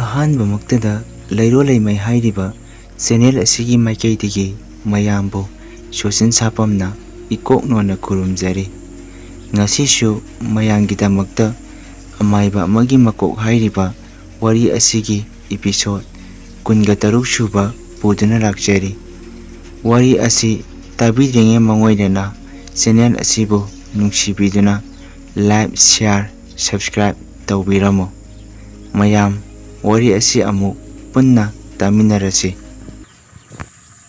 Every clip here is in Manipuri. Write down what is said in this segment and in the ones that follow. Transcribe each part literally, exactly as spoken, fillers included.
ꯑꯍꯥꯟꯕꯃꯛꯇꯗ ꯂꯩꯔꯣ ꯂꯩꯃꯩ ꯍꯥꯏꯔꯤꯕ ꯆꯦꯅꯦꯜ ꯑꯁꯤꯒꯤ ꯃꯥꯏꯀꯩꯗꯒꯤ ꯃꯌꯥꯝꯕꯨ ꯁꯣꯁꯤꯟ ꯁꯥꯄꯝꯅ ꯏꯀꯣꯛ ꯅꯣꯟꯅ ꯈꯨꯔꯨꯝꯖꯔꯤ꯫ ꯉꯁꯤꯁꯨ ꯃꯌꯥꯝꯒꯤꯗꯃꯛꯇ ꯑꯃꯥꯏꯕ ꯑꯃꯒꯤ ꯃꯀꯣꯛ ꯍꯥꯏꯔꯤꯕ ꯋꯥꯔꯤ ꯑꯁꯤꯒꯤ ꯏꯄꯤꯁꯣꯠ ꯀꯨꯟꯒ ꯇꯔꯨꯛ ꯁꯨꯕ ꯄꯨꯗꯨꯅ ꯂꯥꯛꯆꯔꯤ꯫ ꯋꯥꯔꯤ ꯑꯁꯤ ꯇꯥꯕꯤꯗ꯭ꯔꯤꯉꯩ ꯃꯉꯣꯏꯗꯅ ꯆꯦꯅꯦꯜ ꯑꯁꯤꯕꯨ ꯅꯨꯡꯁꯤꯕꯤꯗꯨꯅ ꯂꯥꯏꯛ, ꯁꯤꯌꯥꯔ, ꯁꯕꯁꯀ꯭ꯔꯥꯏꯕ ꯇꯧꯕꯤꯔꯝꯃꯨ꯫ ꯃꯌꯥꯝ, ꯋꯥꯔꯤ ꯑꯁꯤ ꯑꯃꯨꯛ ꯄꯨꯟꯅ ꯇꯥꯃꯤꯟꯅꯔꯁꯤ꯫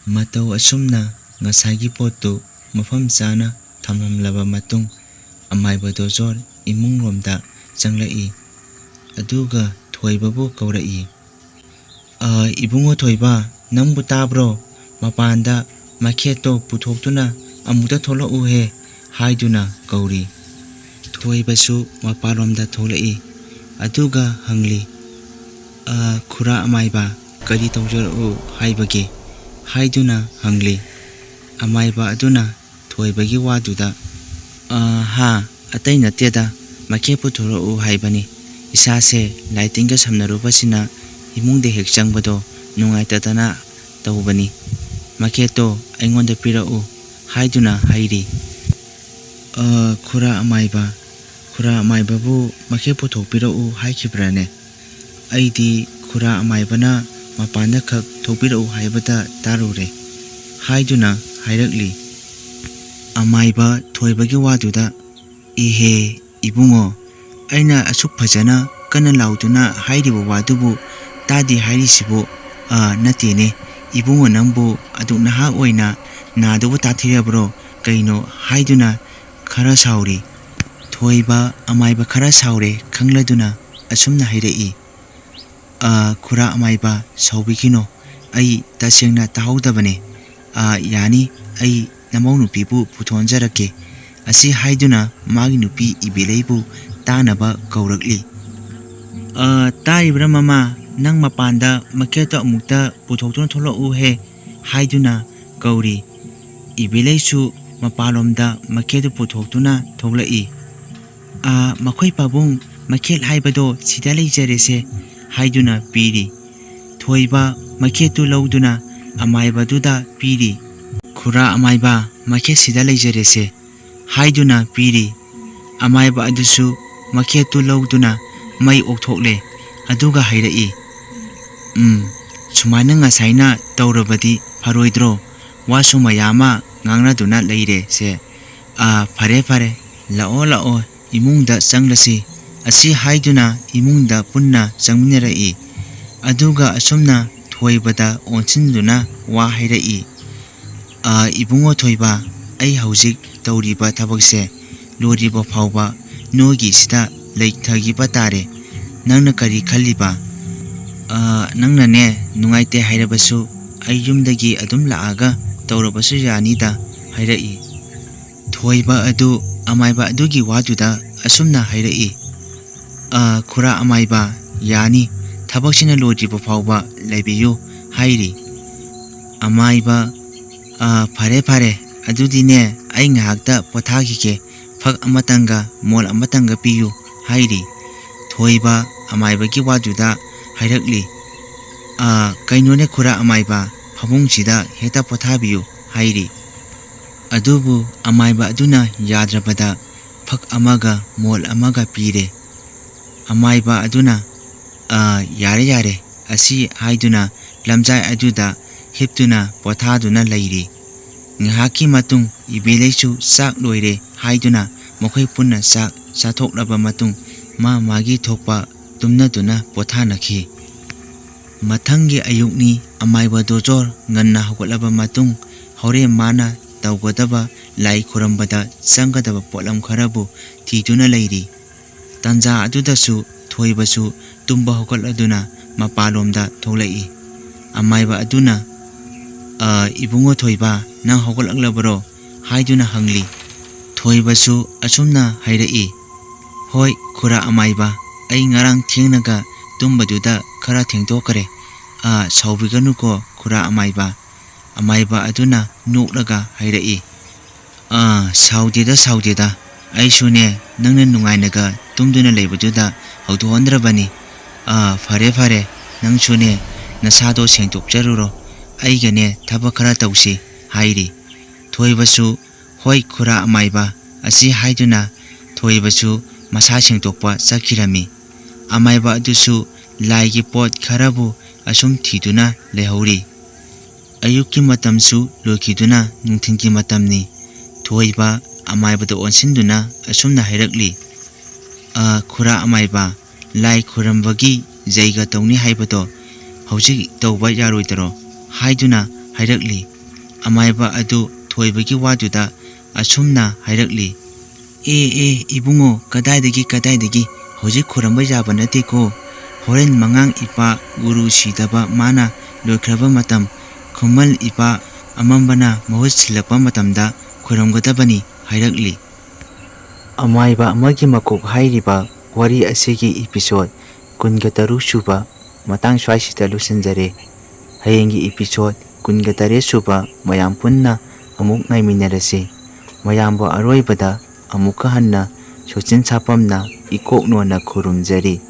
ꯃꯇꯧ ꯑꯁꯨꯝꯅ ꯉꯁꯥꯏꯒꯤ ꯄꯣꯠꯇꯨ ꯃꯐꯝ ꯆꯥꯅ ꯊꯝꯂꯝꯂꯕ ꯃꯇꯨꯡ, ꯑꯃꯥꯏꯕ ꯗꯣꯖꯣꯔ ꯏꯃꯨꯡꯂꯣꯝꯗ ꯆꯪꯂꯛꯏ꯫ ꯑꯗꯨꯒ ꯊꯣꯏꯕꯕꯨ ꯀꯧꯔꯛꯏ꯫ "ꯑ, ꯏꯕꯨꯡꯉꯣ ꯊꯣꯏꯕ, ꯅꯪꯕꯨ ꯇꯥꯕ꯭ꯔꯣ? ꯃꯄꯥꯟꯗ ꯃꯈꯦꯠꯇꯣ ꯄꯨꯊꯣꯛꯇꯨꯅ ꯑꯃꯨꯛꯇ ꯊꯣꯛꯂꯛꯎꯍꯦ" ꯍꯥꯏꯗꯨꯅ ꯀꯧꯔꯤ꯫ ꯊꯣꯏꯕꯁꯨ ꯃꯄꯥꯟꯂꯣꯝꯗ ꯊꯣꯛꯂꯛꯏ꯫ ꯑꯗꯨꯒ ꯍꯪꯂꯤ, "ꯑ, ꯈꯨꯔꯥ ꯑꯃꯥꯏꯕ, ꯀꯔꯤ ꯇꯧꯖꯔꯛꯎ ꯍꯥꯏꯕꯒꯦ?" ꯍꯥꯏꯗꯨꯅ ꯍꯪꯂꯤ꯫ ꯑꯃꯥꯏꯕ ꯑꯗꯨꯅ ꯊꯣꯏꯕꯒꯤ ꯋꯥꯗꯨꯗ, "ꯑ, ꯍꯥ, ꯑꯇꯩ ꯅꯠꯇꯦꯗ, ꯃꯈꯦꯠ ꯄꯨꯊꯣꯔꯛꯎ ꯍꯥꯏꯕꯅꯤ꯫ ꯏꯁꯥꯁꯦ ꯂꯥꯏꯇꯤꯟꯒ ꯁꯝꯅꯔꯨꯕꯁꯤꯅ ꯏꯃꯨꯡꯗ ꯍꯦꯛ ꯆꯪꯕꯗꯣ ꯅꯨꯡꯉꯥꯏꯇꯗꯅ ꯇꯧꯕꯅꯤ꯫ ꯃꯈꯦꯠꯇꯣ ꯑꯩꯉꯣꯟꯗ ꯄꯤꯔꯛꯎ" ꯍꯥꯏꯗꯨꯅ ꯍꯥꯏꯔꯤ꯫ "ꯑ, ꯈꯨꯔꯥ ꯑꯃꯥꯏꯕ, ꯈꯨꯔꯥ ꯑꯃꯥꯏꯕꯕꯨ ꯃꯈꯦꯠ ꯄꯨꯊꯣꯛꯄꯤꯔꯛꯎ ꯍꯥꯏꯈꯤꯕ꯭ꯔꯥꯅꯦ? ꯑꯩꯗꯤ ꯈꯨꯔꯥ ꯑꯃꯥꯏꯕꯅ ꯃꯄꯥꯟꯗ ꯈꯛ ꯊꯣꯛꯄꯤꯔꯛꯎ ꯍꯥꯏꯕꯇ ꯇꯥꯔꯨꯔꯦ" ꯍꯥꯏꯗꯨꯅ ꯍꯥꯏꯔꯛꯂꯤ꯫ ꯑꯃꯥꯏꯕ ꯊꯣꯏꯕꯒꯤ ꯋꯥꯗꯨꯗ, "ꯏꯍꯦ, ꯏꯕꯨꯡꯉꯣ, ꯑꯩꯅ ꯑꯁꯨꯛ ꯐꯖꯅ ꯀꯟꯅ ꯂꯥꯎꯗꯨꯅ ꯍꯥꯏꯔꯤꯕ ꯋꯥꯗꯨꯕꯨ ꯇꯥꯗꯦ ꯍꯥꯏꯔꯤꯁꯤꯕꯨ? ꯑ, ꯅꯠꯇꯦꯅꯦ, ꯏꯕꯨꯡꯉꯣ ꯅꯪꯕꯨ ꯑꯗꯨꯛ ꯅꯍꯥ ꯑꯣꯏꯅ ꯅꯥꯗꯨꯕꯨ ꯇꯥꯊꯤꯔꯕ꯭ꯔꯣ ꯀꯩꯅꯣ?" ꯍꯥꯏꯗꯨꯅ ꯈꯔ ꯁꯥꯎꯔꯤ꯫ ꯊꯣꯏꯕ ꯑꯃꯥꯏꯕ ꯈꯔ ꯁꯥꯎꯔꯦ ꯈꯪꯂꯗꯨꯅ ꯑꯁꯨꯝꯅ ꯍꯥꯏꯔꯛꯏ, "ꯑ, ꯈꯨꯔꯥ ꯑꯃꯥꯏꯕ, ꯁꯥꯎꯕꯤꯈꯤꯅꯣ, ꯑꯩ ꯇꯁꯦꯡꯅ ꯇꯥꯍꯧꯗꯕꯅꯦ꯫ ꯑ, ꯌꯥꯅꯤ, ꯑꯩ ꯅꯃꯧ ꯅꯨꯄꯤꯕꯨ ꯄꯨꯊꯣꯛꯍꯟꯖꯔꯛꯀꯦ" ꯑꯁꯤ ꯍꯥꯏꯗꯨꯅ ꯃꯥꯒꯤ ꯅꯨꯄꯤ ꯏꯕꯦꯂꯩꯕꯨ ꯇꯥꯅꯕ ꯀꯧꯔꯛꯂꯤ꯫ "ꯑ, ꯇꯥꯔꯤꯕ꯭ꯔꯥ ꯃꯃꯥ? ꯅꯪ ꯃꯄꯥꯟꯗ ꯃꯈꯦꯠꯇꯣ ꯑꯃꯨꯛꯇ ꯄꯨꯊꯣꯛꯇꯨꯅ ꯊꯣꯛꯂꯛꯎꯍꯦ" ꯍꯥꯏꯗꯨꯅ ꯀꯧꯔꯤ꯫ ꯏꯕꯦꯂꯩꯁꯨ ꯃꯄꯥꯟꯂꯣꯝꯗ ꯃꯈꯦꯠꯇꯨ ꯄꯨꯊꯣꯛꯇꯨꯅ ꯊꯣꯛꯂꯛꯏ꯫ "ꯑ, ꯃꯈꯣꯏ ꯄꯥꯕꯨꯡ, ꯃꯈꯦꯠ ꯍꯥꯏꯕꯗꯣ ꯁꯤꯗ ꯂꯩꯖꯔꯦꯁꯦ" ꯍꯥꯏꯗꯨꯅ ꯄꯤꯔꯤ꯫ ꯊꯣꯏꯕ ꯃꯩꯈꯦꯠꯇꯨ ꯂꯧꯗꯨꯅ ꯑꯃꯥꯏꯕꯗꯨꯗ ꯄꯤꯔꯤ꯫ "ꯈꯨꯔꯥ ꯑꯃꯥꯏꯕ, ꯃꯩꯈꯦꯠꯁꯤꯗ ꯂꯩꯖꯔꯦꯁꯦ" ꯍꯥꯏꯗꯨꯅ ꯄꯤꯔꯤ꯫ ꯑꯃꯥꯏꯕ ꯑꯗꯨꯁꯨ ꯃꯩꯈꯦꯠꯇꯨ ꯂꯧꯗꯨꯅ ꯃꯩ ꯑꯣꯛꯊꯣꯛꯂꯦ꯫ ꯑꯗꯨꯒ ꯍꯥꯏꯔꯛꯏ, "ꯎꯝ, ꯁꯨꯃꯥꯏꯅ ꯉꯁꯥꯏꯅ ꯇꯧꯔꯕꯗꯤ ꯐꯔꯣꯏꯗ꯭ꯔꯣ? ꯋꯥꯁꯨ ꯃꯌꯥꯝ ꯑꯃ ꯉꯥꯡꯅꯗꯨꯅ ꯂꯩꯔꯦꯁꯦ꯫ ꯑꯥ, ꯐꯔꯦ, ꯐꯔꯦ, ꯂꯥꯛꯑꯣ, ꯂꯥꯛꯑꯣ, ꯏꯃꯨꯡꯗ ꯆꯪꯂꯁꯤ" ꯑꯁꯤ ꯍꯥꯏꯗꯨꯅ ꯏꯃꯨꯡꯗ ꯄꯨꯟꯅ ꯆꯪꯃꯤꯟꯅꯔꯛꯏ꯫ ꯑꯗꯨꯒ ꯑꯁꯨꯝꯅ ꯊꯣꯏꯕꯗ ꯑꯣꯟꯁꯤꯟꯗꯨꯅ ꯋꯥ ꯍꯥꯏꯔꯛꯏ, "ꯑꯥ, ꯏꯕꯨꯡꯉꯣ ꯊꯣꯏꯕ, ꯑꯩ ꯍꯧꯖꯤꯛ ꯇꯧꯔꯤꯕ ꯊꯕꯛꯁꯦ ꯂꯣꯏꯗ꯭ꯔꯤꯕ ꯐꯥꯎꯕ ꯅꯣꯏꯒꯤꯁꯤꯗ ꯂꯩꯊꯈꯤꯕ ꯇꯥꯔꯦ꯫ ꯅꯪꯅ ꯀꯔꯤ ꯈꯜꯂꯤꯕ? ꯑꯥ, ꯅꯪꯅꯅꯦ ꯅꯨꯡꯉꯥꯏꯇꯦ ꯍꯥꯏꯔꯕꯁꯨ ꯑꯩ ꯌꯨꯝꯗꯒꯤ ꯑꯗꯨꯝ ꯂꯥꯛꯑꯒ ꯇꯧꯔꯕꯁꯨ ꯌꯥꯅꯤꯗ" ꯍꯥꯏꯔꯛꯏ꯫ ꯊꯣꯏꯕ ꯑꯗꯨ ꯑꯃꯥꯏꯕ ꯑꯗꯨꯒꯤ ꯋꯥꯗꯨꯗ ꯑꯁꯨꯝꯅ ꯍꯥꯏꯔꯛꯏ, "ꯑꯥ, ꯈꯨꯔꯥ ꯑꯃꯥꯏꯕ, ꯌꯥꯅꯤ, ꯊꯕꯛꯁꯤꯅ ꯂꯣꯏꯗ꯭ꯔꯤꯕ ꯐꯥꯎꯕ ꯂꯩꯕꯤꯌꯨ" ꯍꯥꯏꯔꯤ꯫ ꯑꯃꯥꯏꯕ, "ꯑꯥ, ꯐꯔꯦ, ꯐꯔꯦ, ꯑꯗꯨꯗꯤꯅꯦ ꯑꯩ ꯉꯥꯏꯍꯥꯛꯇ ꯄꯣꯊꯥꯈꯤꯒꯦ, ꯐꯛ ꯑꯃꯇꯪꯒ ꯃꯣꯜ ꯑꯃꯇꯪꯒ ꯄꯤꯌꯨ" ꯍꯥꯏꯔꯤ꯫ ꯊꯣꯏꯕ ꯑꯃꯥꯏꯕꯒꯤ ꯋꯥꯗꯨꯗ ꯍꯥꯏꯔꯛꯂꯤ, "ꯑꯥ, ꯀꯩꯅꯣꯅꯦ ꯈꯨꯔꯥ ꯑꯃꯥꯏꯕ, ꯐꯃꯨꯡꯁꯤꯗ ꯍꯦꯛꯇ ꯄꯣꯊꯥꯕꯤꯌꯨ" ꯍꯥꯏꯔꯤ꯫ ꯑꯗꯨꯕꯨ ꯑꯃꯥꯏꯕ ꯑꯗꯨꯅ ꯌꯥꯗ꯭ꯔꯕꯗ ꯐꯛ ꯑꯃꯒ ꯃꯣꯜ ꯑꯃꯒ ꯄꯤꯔꯦ꯫ ꯑꯃꯥꯏꯕ ꯑꯗꯨꯅ, "ꯑꯥ, ꯌꯥꯔꯦ, ꯌꯥꯔꯦ" ꯑꯁꯤ ꯍꯥꯏꯗꯨꯅ ꯂꯝꯖꯥꯏ ꯑꯗꯨꯗ ꯍꯤꯞꯇꯨꯅ ꯄꯣꯊꯥꯗꯨꯅ ꯂꯩꯔꯤ꯫ ꯉꯥꯏꯍꯥꯛꯀꯤ ꯃꯇꯨꯡ ꯏꯕꯦꯂꯩꯁꯨ ꯆꯥꯛ ꯂꯣꯏꯔꯦ ꯍꯥꯏꯗꯨꯅ ꯃꯈꯣꯏ ꯄꯨꯟꯅ ꯆꯥꯛ ꯆꯥꯊꯣꯛꯂꯕ ꯃꯇꯨꯡ ꯃꯥ ꯃꯥꯒꯤ ꯊꯣꯛꯄ ꯇꯨꯝꯅꯗꯨꯅ ꯄꯣꯊꯥꯅꯈꯤ꯫ ꯃꯊꯪꯒꯤ ꯑꯌꯨꯛꯅꯤ꯫ ꯑꯃꯥꯏꯕ ꯗꯣꯖꯣꯔ ꯉꯟꯅ ꯍꯧꯒꯠꯂꯕ ꯃꯇꯨꯡ ꯍꯣꯔꯦꯟ ꯃꯥꯅ ꯇꯧꯒꯗꯕ ꯂꯥꯏ ꯈꯨꯔꯝꯕꯗ ꯆꯪꯒꯗꯕ ꯄꯣꯠꯂꯝ ꯈꯔꯕꯨ ꯊꯤꯗꯨꯅ ꯂꯩꯔꯤ꯫ ꯇꯥꯟꯖꯥ ꯑꯗꯨꯗꯁꯨ ꯊꯣꯏꯕꯁꯨ ꯇꯨꯝꯕ ꯍꯧꯒꯠꯂꯗꯨꯅ ꯃꯄꯥꯟꯂꯣꯝꯗ ꯊꯣꯛꯂꯛꯏ꯫ ꯑꯃꯥꯏꯕ ꯑꯗꯨꯅ, "ꯑ, ꯏꯕꯨꯡꯉꯣ ꯊꯣꯏꯕ, ꯅꯪ ꯍꯧꯒꯠꯂꯛꯂꯕꯔꯣ?" ꯍꯥꯏꯗꯨꯅ ꯍꯪꯂꯤ꯫ ꯊꯣꯏꯕꯁꯨ ꯑꯁꯨꯝꯅ ꯍꯥꯏꯔꯛꯏ, "ꯍꯣꯏ, ꯈꯨꯔꯥ ꯑꯃꯥꯏꯕ, ꯑꯩ ꯉꯔꯥꯡ ꯊꯦꯡꯅꯒ ꯇꯨꯝꯕꯗꯨꯗ ꯈꯔ ꯊꯦꯡꯗꯣꯛꯈ꯭ꯔꯦ꯫ ꯑ, ꯁꯥꯎꯕꯤꯒꯅꯨꯀꯣ, ꯈꯨꯔꯥ ꯑꯃꯥꯏꯕ꯫" ꯑꯃꯥꯏꯕ ꯑꯗꯨꯅ ꯅꯣꯛꯂꯒ ꯍꯥꯏꯔꯛꯏ, "ꯑꯥ, ꯁꯥꯎꯗꯦꯗ, ꯁꯥꯎꯗꯦꯗ꯫ ꯑꯩꯁꯨꯅꯦ, ꯅꯪꯅ ꯅꯨꯡꯉꯥꯏꯅꯒ ꯇꯨꯝꯗꯨꯅ ꯂꯩꯕꯗꯨꯗ ꯍꯧꯗꯣꯛꯍꯟꯗ꯭ꯔꯕꯅꯤ꯫ "ꯑꯥ, ꯐꯔꯦ ꯐꯔꯦ, ꯅꯪꯁꯨꯅꯦ ꯅꯁꯥꯗꯣ ꯁꯦꯡꯗꯣꯛꯆꯔꯨꯔꯣ, ꯑꯩꯒꯅꯦ ꯊꯕꯛ ꯈꯔ ꯇꯧꯁꯤ" ꯍꯥꯏꯔꯤ꯫ ꯊꯣꯏꯕꯁꯨ "ꯍꯣꯏ ꯈꯨꯔꯥ ꯑꯃꯥꯏꯕ" ꯑꯁꯤ ꯍꯥꯏꯗꯨꯅ ꯊꯣꯏꯕꯁꯨ ꯃꯁꯥ ꯁꯦꯡꯗꯣꯛꯄ ꯆꯠꯈꯤꯔꯝꯃꯤ꯫ ꯑꯃꯥꯏꯕ ꯑꯗꯨꯁꯨ ꯂꯥꯏꯒꯤ ꯄꯣꯠ ꯈꯔꯕꯨ ꯑꯁꯨꯝ ꯊꯤꯗꯨꯅ ꯂꯩꯍꯧꯔꯤ꯫ ꯑꯌꯨꯛꯀꯤ ꯃꯇꯝꯁꯨ ꯂꯣꯏꯈꯤꯗꯨꯅ ꯅꯨꯡꯊꯤꯜꯒꯤ ꯃꯇꯝꯅꯤ꯫ ꯊꯣꯏꯕ ꯑꯃꯥꯏꯕꯗ ꯑꯣꯟꯁꯤꯟꯗꯨꯅ ꯑꯁꯨꯝꯅ ꯍꯥꯏꯔꯛꯂꯤ, "ꯑ, ꯈꯨꯔꯥ ꯑꯃꯥꯏꯕ, ꯂꯥꯏ ꯈꯨꯔꯝꯕꯒꯤ ꯖꯩꯒ ꯇꯧꯅꯤ ꯍꯥꯏꯕꯗꯣ ꯍꯧꯖꯤꯛ ꯇꯧꯕ ꯌꯥꯔꯣꯏꯗꯔꯣ?" ꯍꯥꯏꯗꯨꯅ ꯍꯥꯏꯔꯛꯂꯤ꯫ ꯑꯃꯥꯏꯕ ꯑꯗꯨ ꯊꯣꯏꯕꯒꯤ ꯋꯥꯗꯨꯗ ꯑꯁꯨꯝꯅ ꯍꯥꯏꯔꯛꯂꯤ, "ꯑꯦ, ꯑꯦ, ꯏꯕꯨꯡꯉꯣ, ꯀꯗꯥꯏꯗꯒꯤ, ꯀꯗꯥꯏꯗꯒꯤ? ꯍꯧꯖꯤꯛ ꯈꯨꯔꯝꯕ ꯌꯥꯕ ꯅꯠꯇꯦꯀꯣ꯫ ꯍꯣꯔꯦꯟ ꯃꯉꯥꯡ ꯏꯄꯥ ꯒꯨꯔꯨ ꯁꯤꯗꯕ ꯃꯥꯅ ꯂꯣꯏꯈ꯭ꯔꯕ ꯃꯇꯝ, ꯈꯨꯃꯜ ꯏꯄꯥ ꯑꯃꯝꯕꯅ ꯃꯍꯨꯠ ꯁꯤꯜꯂꯛꯄ ꯃꯇꯝꯗ ꯈꯨꯔꯝꯒꯗꯕꯅꯤ" ꯍꯥꯏꯔꯛꯂꯤ꯫ ꯑꯃꯥꯏꯕ ꯑꯃꯒꯤ ꯃꯀꯣꯛ ꯍꯥꯏꯔꯤꯕ ꯋꯥꯔꯤ ꯑꯁꯤꯒꯤ episode ꯀꯨꯟꯒ ꯇꯔꯨꯛ ꯁꯨꯕ ꯃꯇꯥꯡ ꯁ꯭ꯋꯥꯏꯁꯤꯗ ꯂꯣꯏꯁꯤꯟꯖꯔꯦ꯫ ꯍꯌꯦꯡꯒꯤ episode ꯀꯨꯟꯒ ꯇꯔꯦꯠ ꯁꯨꯕ ꯃꯌꯥꯝ ꯄꯨꯟꯅ ꯑꯃꯨꯛ ꯉꯥꯏꯃꯤꯟꯅꯔꯁꯤ꯫ ꯃꯌꯥꯝꯕꯨ ꯑꯔꯣꯏꯕꯗ ꯑꯃꯨꯛꯀ ꯍꯟꯅ ꯁꯣꯆꯤꯟ ꯁꯥꯄꯝꯅ ꯏꯀꯣꯛ ꯅꯣꯟꯅ ꯈꯨꯔꯨꯝꯖꯔꯤ꯫